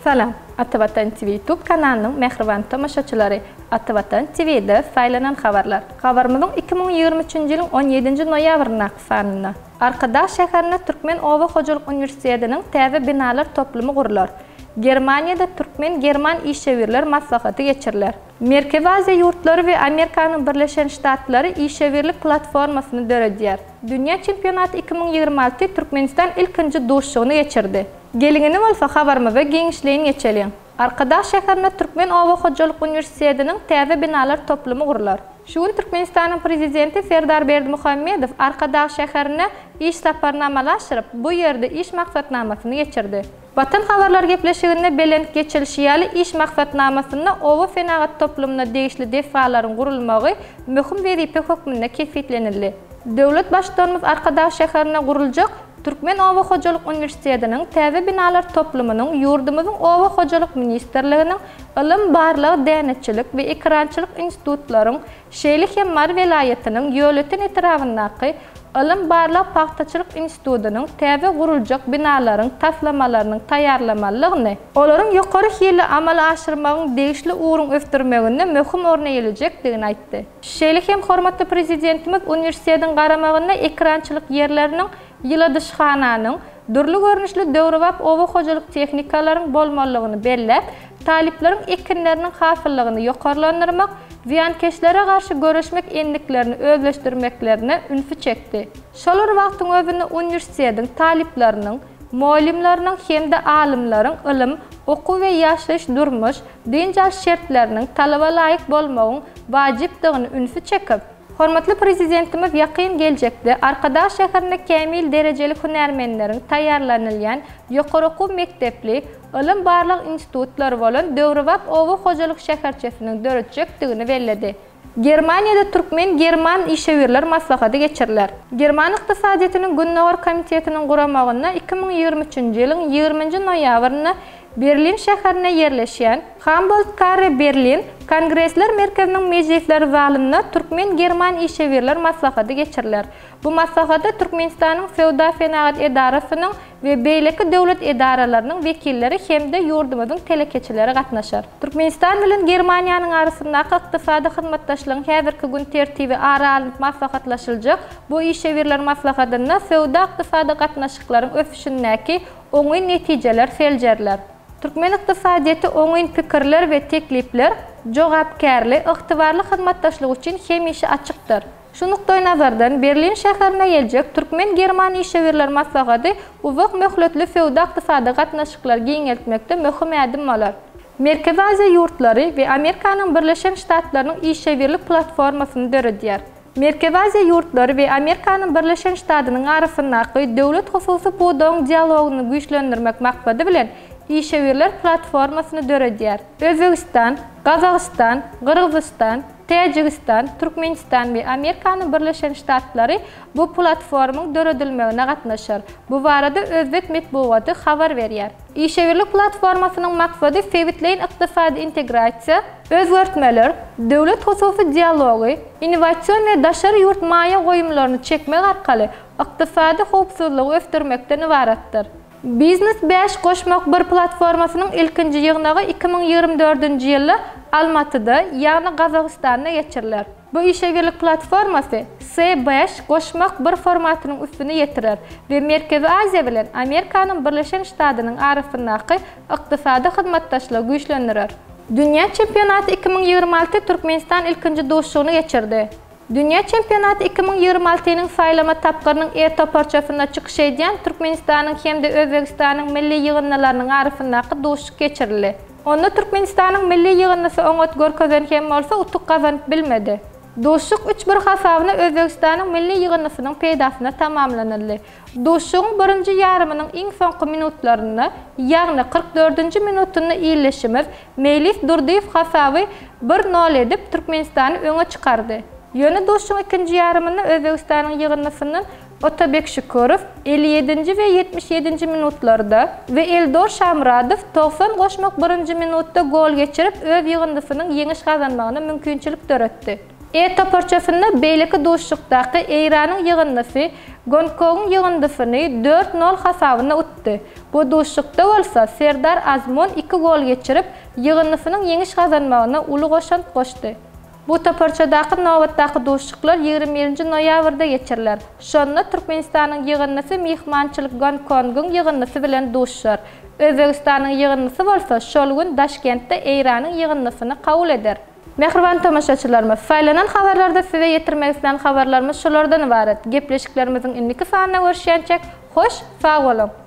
Salam, Atavatan TV YouTube kanalynyň mähriban tomaşaçylary! Atavatan TV-de saýlanan habarlar. Habarymyzyň 2023-nji ýylyň 17-nji noýabryndaky sanynda. Arkadag şäherinde Türkmen oba hojalyk uniwersitetiniň täze binalar toplumy gurlar. Germaniýada türkmen-german işewürler maslahaty geçiriler. Merkezi Aziýa ýurtlary we Amerikanyň Birleşen Ştatlary işewürlik platformasyny döredýär. Dünýä çempionaty 2026 Türkmenistan ilkinji duşuşygyny geçirdi. Geliň indi bolsa habarymyza giňişleýin geçeliň. Arkadag şäherinde Türkmen oba hojalyk uniwersitetiniň täze binalar toplumy gurlar. Şu gün Türkmenistanyň Prezidenti Serdar Berdimuhamedow Arkadag şäherine iş saparyny amala aşyryp, bu ýerde iş maksatnamasyny geçirdi. Watan habarlar gepleşiginde bellenip geçilişi ýaly, iş maksatnamasynda oba senagat toplumyna degişli desgalaryň gurulmagy möhüm wezipe hökmünde kesgitlenildi. Döwlet Baştutanymyz Arkadag şäherinde guruljak Türkmen oba hojalyk uniwersitetiniň täze binalar toplumynyň ýurdumyzyň Oba hojalyk ministrliginiň Ylym-barlag däneçilik we ekerançylyk institutlaryň, şeýle hem Mary welaýatynyň Ýolöten etrabyndaky Ylym-barlag pagtaçylyk institutynyň täze guruljak binalaryň taslamalarynyň taýýarlamalydygyny, olaryň ýokary hilli amala aşyrmagyň degişli ugruň ösdürmeginde möhüm orun eýelejekdigini aýtdy. Şeýle hem hormatly Prezidentimiz uniwersitetiň garamagynda ekerançylyk ýerleriniň, ýyladyşhananyň, dürli görnüşli döwrebap oba hojalyk tehnikalaryň bolmalygyny belläp, talyplaryň ekinleriniň hasyllygyny ýokarlandyrmak, zyýankeşlere garşy göreşmek endiklerini özleşdirmeklerine ünsi çekdi. Şol bir wagtyň özünde uniwersitetiň talyplarynyň, mugallymlarynyň hem-de alymlaryň ylym, okuw we ýaşaýyş-durmuş, dynç alyş şertleriniň talaba laýyk bolmagyň wajypdygyny ünsi çekip, hormatly Prezidentimiz ýakyn geljekde Arkadag şäherinde kämil derejeli hünärmenleriň taýýarlanylýan ýokary okuw mekdepli, ylym-barlag institutlary bolan döwrebap oba hojalyk şäherçesiniň döretjekdigini belledi. Germaniýada türkmen-german işewürler maslahaty geçiriler. German ykdysadyýetiniň Gündogar komitetiniň guramagynda 2023-nji ýylyň ýigriminji noýabrynda Berlin şäherinde ýerleşýän Humboldt-Karre Berlin Kongresler merkeziniň mejlisler zalynda türkmen-german işewürler maslahaty geçiriler. Bu maslahata Türkmenistanyň Söwda-senagat edarasynyň we beýleki döwlet edaralarynyň wekilleri hem-de ýurdumyzyň telekeçileri gatnaşar. Türkmenistan bilen Germaniýanyň arasyndaky ykdysady hyzmatdaşlygyň häzirki gün tertibi ara alnyp maslahatlaşyljak bu işewürler maslahatynda söwda-ykdysady gatnaşyklaryň ösüşindäki oňyn netijeler seljeriler. Türkmen ykdysadyýeti oňyn pikirler we teklipler, jogapkärli, ygtybarly hyzmatdaşlyk üçin hemişe açykdyr. Şu nukdaýnazardan, Berlin şäherine geljek türkmen-german işewürler maslahaty uzak möhletli söwda-ykdysady gatnaşyklary giňeltmekde möhüm ädim bolar. Merkezi Aziýa ýurtlary we Amerikanyň Birleşen Ştatlarynyň işewürlik platformasyny döredýär. Merkezi Aziýa ýurtlary we Amerikanyň Birleşen Ştadynyň arasyndaky döwlet-hususy pudagyň dialogyny güýçlendirmek maksady bilen işewürler platformasyny döredýär. Özbegistan, Gazagystan, Gyrgyzystan, Täjigistan, Türkmenistan we Amerikanyň Birleşen Ştatlary bu platformyň döredilmegine gatnaşar. Bu barada özbek metbugaty habar berýär. Işewürlik platformasynyň maksady sebitleýin ykdysady integrasiýa, özgertmeler, döwlet-hususy dialogy, innowasion we daşary ýurt maýa goýumlaryny çekmek arkaly ykdysady howpsuzlygy ösdürmekden ybaratdyr. Biznes bäş goşmak bir platformasynyň ilkinji ýygnagy 2024-nji ýylda Almatyda, ýagny Gazagystanda geçiriler. Bu işewürlik platformasy S bäş goşmak bir formatynyň üstüni ýetirer we Merkezi Aziýa bilen Amerikanyň Birleşen Ştadynyň arasyndaky ykdysady hyzmatdaşlygy güýçlendirer. Dünýä çempionaty 2026 Türkmenistan ilkinji duşuşygyny geçirdi. Dünýä çempionaty 2026-nyň saýlama tapgyrynyň E toparçasynda çykyş edýän Türkmenistanyň hem-de Özbegistanyň milli ýygyndylarynyň arasyndaky duşuşyk geçirildi. Onda Türkmenistanyň milli ýygyndysy oňat görkezen hem bolsa, utuk gazanyp bilmedi. Duşuşyk üç bir hasabyna Özbegistanyň milli ýygyndysynyň peýdasyna tamamlanyldy. Duşuşygyň birinji ýarymynyň iň soňky minutlarynda, ýagny 44 dördünji minutynda ildeşimiz Meýlis Durdyýew hasaby bir nol edip, Türkmenistany öňe çykardy. Ýöne duşuşygyň ikinji ýarymynda Özbegistanyň ýygyndysyndan Otabek Şükürow 57-nji we 77-nji minutlarda we Eldor Şamyradow 90 goşmak birinji minutda gol geçirip, öz ýygyndysynyň ýeňiş gazanmagyna mümkinçilik döretdi. E toparçasynda beýleki duşuşykdaky Eýranyň ýygyndysy Gonkongyň ýygyndysyny dört nol hasabynda utdy. Bu duşuşykda bolsa Serdar Azmun iki gol geçirip, ýygyndysynyň ýeňiş gazanmagyna uly goşant goşdy. Bu toparçadaky nobatdaky duşuşyklar 21-nji noýabrda geçiriler. Şonda Türkmenistanyň ýygyndysy myhmançylyk Gonkongyň ýygyndysy bilen duşuşar. Özbegistanyň ýygyndysy bolsa şol gün Daşkentde Eýranyň ýygyndysyny kabul eder. Mähriban tomaşaçylarymyz, saýlanan habarlarda size ýetirmek islän habarlarymyz şulardan ybarat. Gepleşiklerimiziň indiki sanynda görüşýänçäk, hoş, sag boluň!